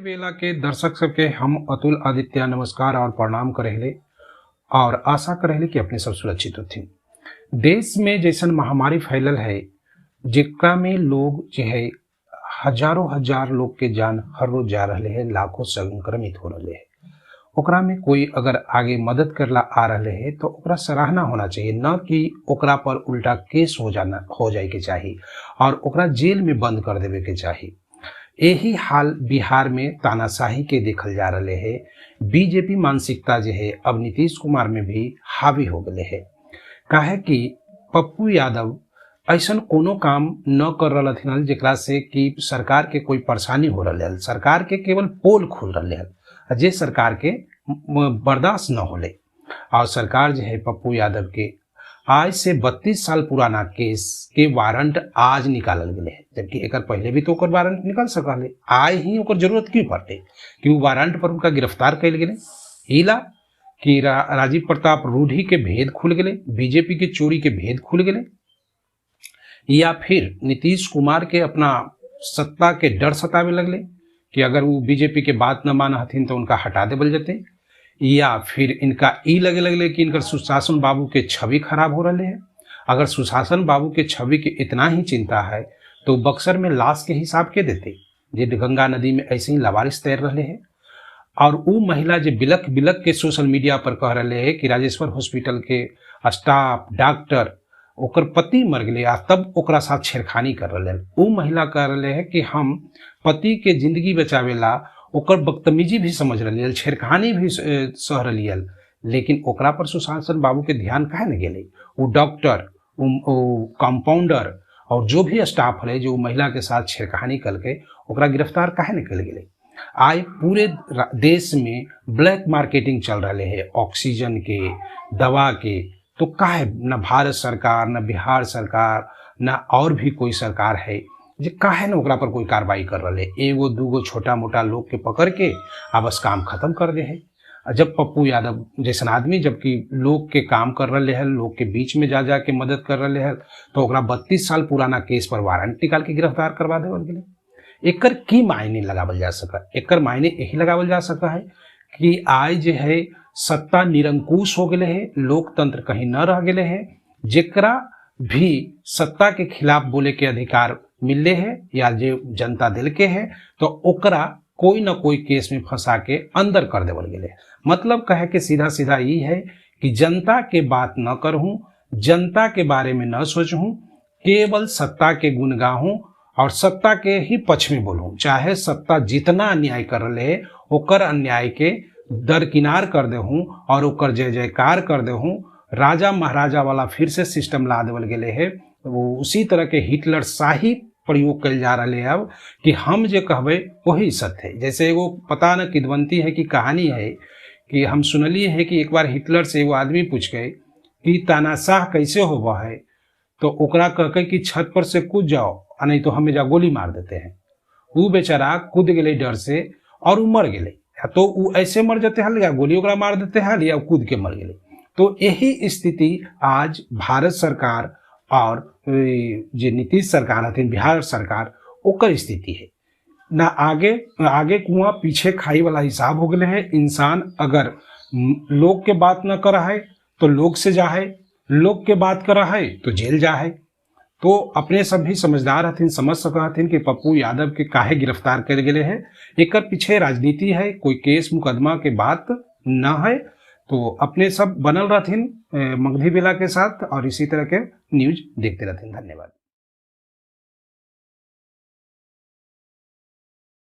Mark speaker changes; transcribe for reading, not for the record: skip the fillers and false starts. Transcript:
Speaker 1: बेला के दर्शक सबके हम अतुल आदित्य नमस्कार और प्रणाम करेले और आशा करेले कि अपने सब सुरक्षित होथिन। देश में जैसन महामारी फैलल है, जेकरा में लोग जो है हजारों हजार लोग के जान हर रोज जा रहे है, लाखों संक्रमित हो रहे है, ओकरा में कोई अगर आगे मदद करला आ रहे है तो ओकरा सराहना होना चाहिए, न कि ओकरा पर उल्टा केस हो जाए के चाहिए और ओकरा जेल में बंद कर देवे के चाहिए। यही हाल बिहार में तानाशाही के देखल जा रहे है। बीजेपी मानसिकता जो है अब नीतीश कुमार में भी हावी हो गए है। काहे कि पप्पू यादव ऐसा कोनो काम न कर रहा हथिन जेकरा से कि सरकार के कोई परेशानी हो रहा है, सरकार के केवल पोल खुल रहा है जे सरकार के बर्दाश्त न होले। और सरकार जो है पप्पू यादव के आज से 32 साल पुराना केस के वारंट आज निकालल गए है, जबकि एक पहले भी तो ओकर वारंट निकल सकल है। आज ही ओकर जरूरत क्यों पड़ते कि वो वारंट पर उनका गिरफ्तार कल गए। इला कि राजीव प्रताप रूढ़ी के भेद खुल गए, बीजेपी के चोरी के भेद खुल गए, या फिर नीतीश कुमार के अपना सत्ता के डर सतावे लगले कि अगर वो बीजेपी के बात न मान हथिन तो उनका हटा देवल जते, या फिर इनका ई लगे लगले कि इनकर सुशासन बाबू के छवि खराब हो रहे है। अगर सुशासन बाबू के छवि के इतना ही चिंता है तो बक्सर में लाश के हिसाब के देते जे गंगा नदी में ऐसे ही लवारिस तैर रहे हैं। और वो महिला जो बिलख बिलख के सोशल मीडिया पर कह रहे है कि राजेश्वर हॉस्पिटल के स्टाफ डॉक्टर ओकर पति मर गए आ तब ओकरा साथ छेड़खानी कर रहे हैं। वो महिला कह रहे है कि हम पति के जिंदगी बचावेला ओकर बदतमीजी भी समझ रही है, छेड़खानी भी सह रही है, लेकिन ओकरा पर सुशासन बाबू के ध्यान काहे न गेलै। वो डॉक्टर, वो कंपाउंडर और जो भी स्टाफ रहे जो महिला के साथ छेड़खानी करके ओकरा गिरफ्तार काहे न कल गेलै। आज पूरे देश में ब्लैक मार्केटिंग चल रहे है ऑक्सीजन के, दवा के, तो काहे न भारत सरकार न बिहार सरकार न और भी कोई सरकार है जे काहे न ओकरा पर कोई कार्रवाई कर रहे है। एगो दूगो छोटा मोटा लोग के पकड़ के आ बस काम खत्म कर दे है। जब पप्पू यादव जैसन आदमी जबकि लोग के काम कर रहे है, लोग के बीच में जा जा के मदद कर रहे है, तो ओकरा 32 साल पुराना केस पर वारंट निकाल के गिरफ्तार करवा देवल गेलै। एकर की मायने लगावल जा सका? एकर मायने यही लगावल जा सका है कि आज जे है सत्ता निरंकुश हो गए है, लोकतंत्र कहीं न रह गए है। जेकरा भी सत्ता के खिलाफ बोले के अधिकार मिलले है या जे जनता दिल के है तो ओकरा कोई न कोई केस में फंसा के अंदर कर देवल गेले। मतलब कहे के सीधा सीधा ये है कि जनता के बात न करहूँ, जनता के बारे में न सोचूँ, केवल सत्ता के गुण गाहूँ और सत्ता के ही पक्ष में बोलूँ, चाहे सत्ता जितना अन्याय कर रहे है ओकर अन्याय के दरकिनार कर देहूँ और ओकर जय जयकार कर देहूँ। राजा महाराजा वाला फिर से सिस्टम ला देवल गेले है, वो उसी तरह के हिटलर शाही प्रयोग कल जा रहा है अब कि हम जे कहबे वही सत्य है। जैसे एगो पता न किदवंती है कि कहानी है कि हम सुनलिए है कि एक बार हिटलर से एगो आदमी पूछ गए कि तानाशाह कैसे होबा है, तो ओकरा कह के कि छत पर से कूद जाओ नहीं तो हमें जा गोली मार देते हैं। वो बेचारा कूद गए डर से और वो मर गए, तो वो ऐसे मर जाते हैं या गोली ओकरा मार देते हैं या कूद के मर गए। तो यही स्थिति आज भारत सरकार और जे नीतीश सरकार हथिन बिहार सरकार ओकर स्थिति है। ना आगे आगे कुआं पीछे खाई वाला हिसाब हो गए है। इंसान अगर लोग के बात न कर है तो लोग से जा है, लोग के बात कर है तो जेल जा है। तो अपने सब भी समझदार हथिन, समझ सक हथिन कि पप्पू यादव के काहे गिरफ्तार कर गए है। एकर पीछे राजनीति है, कोई केस मुकदमा के बात न है। तो अपने सब बनल रहथिन मगधी बेला के साथ और इसी तरह के न्यूज देखते रहथिन। धन्यवाद।